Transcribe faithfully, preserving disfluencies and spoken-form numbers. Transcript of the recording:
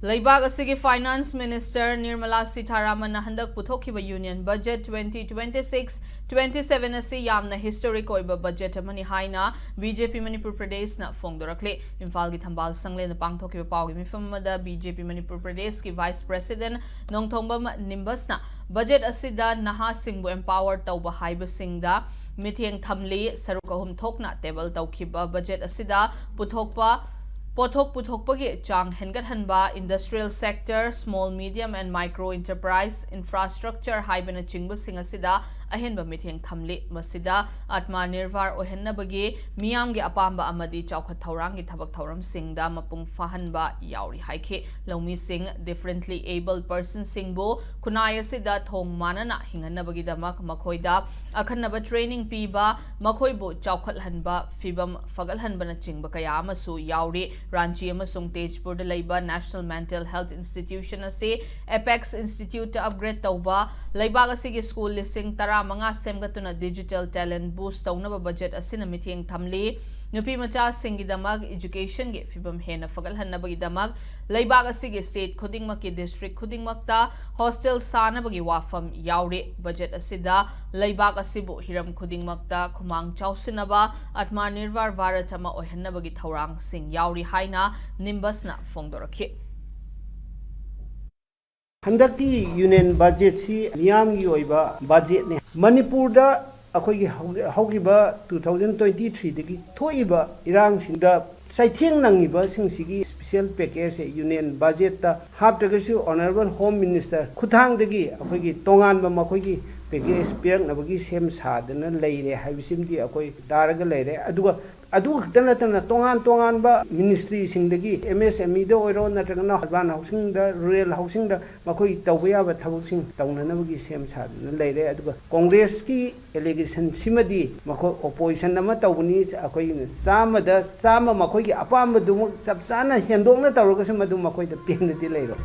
ꯂꯩꯕꯥꯛ ꯑꯁꯤꯒꯤ Finance Minister Nirmala Sitharamanꯅ ꯍꯟꯗꯛ ꯄꯨꯊꯣꯛꯈꯤꯕ Union Budget twenty twenty-six twenty-seven ꯑꯁꯤ ꯌꯥꯝꯅ historic ꯑꯣꯏꯕ budget ꯑꯃꯅꯤ ꯍꯥꯏꯅ B J P ꯃꯅꯤꯄꯨꯔ ꯄ꯭ꯔꯗꯦꯁꯅ ꯐꯣꯡꯗꯣꯔꯛꯂꯤ꯫ ꯏꯝꯐꯥꯜꯒꯤ ꯊꯝꯕꯥꯜ ꯁꯪꯂꯦꯟꯗ ꯄꯥꯡꯊꯣꯛꯈꯤꯕ ꯄꯥꯎꯒꯤ ꯃꯤꯐꯝ ꯑꯃꯗ B J P ꯃꯅꯤꯄꯨꯔ ꯄ꯭ꯔꯗꯦꯁꯀꯤ Vice President ꯅꯣꯡꯊꯣꯝꯕꯝ ꯅꯤꯝꯕꯁꯅ budget ꯑꯁꯤꯗ ꯅꯍꯥꯁꯤꯡꯕꯨ empower ꯇꯧꯕ ꯍꯥꯏꯕꯁꯤꯡꯗ ꯃꯤꯠꯌꯦꯡ ꯊꯝꯂꯤ꯫ ꯁꯔꯨꯛ ꯑꯍꯨꯝ ꯊꯣꯛꯅ table ꯇꯧꯈꯤꯕ budget ꯑꯁꯤꯗ ꯄꯨꯊꯣꯛꯄ ꯄꯣꯠꯊꯣꯛ ꯄꯨꯊꯣꯛꯄꯒꯤ ꯆꯥꯡ ꯍꯦꯟꯒꯠꯍꯟꯕ, industrial sector, small, medium and micro enterprise, infrastructure ꯍꯥꯏꯕꯅꯆꯤꯡꯕꯁꯤꯡ ꯑꯁꯤꯗ ꯑꯍꯦꯟꯕ ꯃꯤꯠꯌꯦꯡ ꯊꯝꯂꯤ꯫ ꯃꯁꯤꯗ Atmanirbhar ꯑꯣꯏꯍꯟꯅꯕꯒꯤ ꯃꯤꯌꯥꯝꯒꯤ ꯑꯄꯥꯝꯕ ꯑꯃꯗꯤ ꯆꯥꯎꯈꯠ ꯊꯧꯔꯥꯡꯒꯤ ꯊꯕꯛ ꯊꯧꯔꯝꯁꯤꯡꯗ ꯃꯄꯨꯡ ꯐꯥꯍꯟꯕ ꯌꯥꯎꯔꯤ ꯍꯥꯏꯈꯤ꯫ ꯂꯧꯃꯤꯁꯤꯡ, differently abled personꯁꯤꯡꯕꯨ ꯈꯨꯟꯅꯥꯏ ꯑꯁꯤꯗ ꯊꯣꯡ ꯃꯥꯟꯅꯅ ꯍꯤꯡꯍꯟꯅꯕꯒꯤꯗꯃꯛ ꯃꯈꯣꯏꯗ ꯑꯈꯟꯅꯕ training ꯄꯤꯕ, ꯃꯈꯣꯏꯕꯨ ꯆꯥꯎꯈꯠꯍꯟꯕ, ꯐꯤꯕꯝ ꯐꯒꯠꯍꯟꯕꯅꯆꯤꯡꯕ ꯀꯌꯥ ꯑꯃꯁꯨ ꯌꯥꯎꯔꯤ꯫ ꯔꯥꯟꯆꯤ ꯑꯃꯁꯨꯡ ꯇꯦꯖꯄꯨꯔꯗ ꯂꯩꯕ National Mental Health Institution ꯑꯁꯤ Apex Instituteꯇ upgrade ꯇꯧꯕ, ꯂꯩꯕꯥꯛ ꯑꯁꯤꯒꯤ school ꯂꯤꯁꯤꯡ ꯇꯔꯥꯃꯉꯥ ꯁꯦꯝꯒꯠꯇꯨꯅ digital talent boost ꯇꯧꯅꯕ budget ꯑꯁꯤꯅ ꯃꯤꯠꯌꯦꯡ ꯊꯝꯂꯤ꯫ ꯅꯨꯄꯤ ꯃꯆꯥꯁꯤꯡꯒꯤꯗꯃꯛ educationꯒꯤ ꯐꯤꯕꯝ ꯍꯦꯟꯅ ꯐꯒꯠꯍꯟꯅꯕꯒꯤꯗꯃꯛ ꯂꯩꯕꯥꯛ ꯑꯁꯤꯒꯤ state ꯈꯨꯗꯤꯡꯃꯛꯀꯤ district ꯈꯨꯗꯤꯡꯃꯛꯇ hostel ꯁꯥꯅꯕꯒꯤ ꯋꯥꯐꯝ ꯌꯥꯎꯔꯤ꯫ Budget ꯑꯁꯤꯗ ꯂꯩꯕꯥꯛ ꯑꯁꯤꯕꯨ ꯍꯤꯔꯝ ꯈꯨꯗꯤꯡꯃꯛꯇ ꯈꯨꯃꯥꯡ ꯆꯥꯎꯁꯤꯟꯅꯕ Atmanirbhar Bharat ꯑꯃ ꯑꯣꯏꯍꯟꯅꯕꯒꯤ ꯊꯧꯔꯥꯡꯁꯤꯡ ꯌꯥꯎꯔꯤ ꯍꯥꯏꯅ ꯅꯤꯝꯕꯁꯅ ꯐꯣꯡꯗꯣꯔꯛꯈꯤ꯫ ꯍꯟꯗꯛꯀꯤ Union Budgetꯁꯤ ꯃꯤꯌꯥꯝꯒꯤ ꯑꯣꯏꯕ budgetꯅꯤ꯫ ꯃꯅꯤꯄꯨꯔꯗ ꯑꯩꯈꯣꯏꯒꯤ ꯍꯧ-, ꯍꯧꯈꯤꯕ two thousand twenty threeꯗꯒꯤ ꯊꯣꯛꯏꯕ ꯏꯔꯥꯡꯁꯤꯡꯗ ꯆꯩꯊꯦꯡ ꯅꯪꯉꯤꯕꯁꯤꯡꯁꯤꯒꯤ special packageꯁꯦ Union Budgetꯇ ꯍꯥꯞꯇ꯭ꯔꯒꯁꯨ Honourable Home Minister ꯈꯨꯠꯊꯥꯡꯗꯒꯤ ꯑꯩꯈꯣꯏꯒꯤ ꯇꯣꯉꯥꯟꯕ ꯃꯈꯣꯏꯒꯤ package ꯄꯤꯔꯛꯅꯕꯒꯤ ꯁꯦꯝ ꯁꯥꯗꯅ ꯂꯩꯔꯦ ꯍꯥꯏꯕꯁꯤꯃꯗꯤ ꯑꯩꯈꯣꯏ ꯇꯥꯔꯒ ꯂꯩꯔꯦ꯫ ꯑꯗꯨꯒ ꯑꯗꯨ ꯈꯛꯇ ꯅꯠꯇꯅ ꯇꯣꯉꯥꯟ ꯇꯣꯉꯥꯟꯕ ministryꯁꯤꯡꯗꯒꯤ MSMEꯗ ꯑꯣꯏꯔꯣ ꯅꯠꯇ꯭ꯔꯒꯅ urban housingꯗ, rural housingꯗ ꯃꯈꯣꯏ ꯇꯧꯕ ꯌꯥꯕ ꯊꯕꯛꯁꯤꯡ ꯇꯧꯅꯅꯕꯒꯤ ꯁꯦꯝ ꯁꯥꯗꯨꯅ ꯂꯩꯔꯦ꯫ ꯑꯗꯨꯒ Congressꯀꯤ allegationꯁꯤꯃꯗꯤ ꯃꯈꯣꯏ opposition ꯑꯃ ꯇꯧꯕꯅꯤ, ꯑꯩꯈꯣꯏꯅ ꯆꯥꯝꯃꯗ ꯆꯥꯝꯃ ꯃꯈꯣꯏꯒꯤ ꯑꯄꯥꯝꯕꯗꯨꯃꯛ ꯆꯞ ꯆꯥꯅ ꯍꯦꯟꯗꯣꯛꯅ ꯇꯧꯔꯒꯁꯨ ꯃꯗꯨ ꯃꯈꯣꯏꯗ ꯄꯦꯟꯅꯗꯤ ꯂꯩꯔꯣꯏ꯫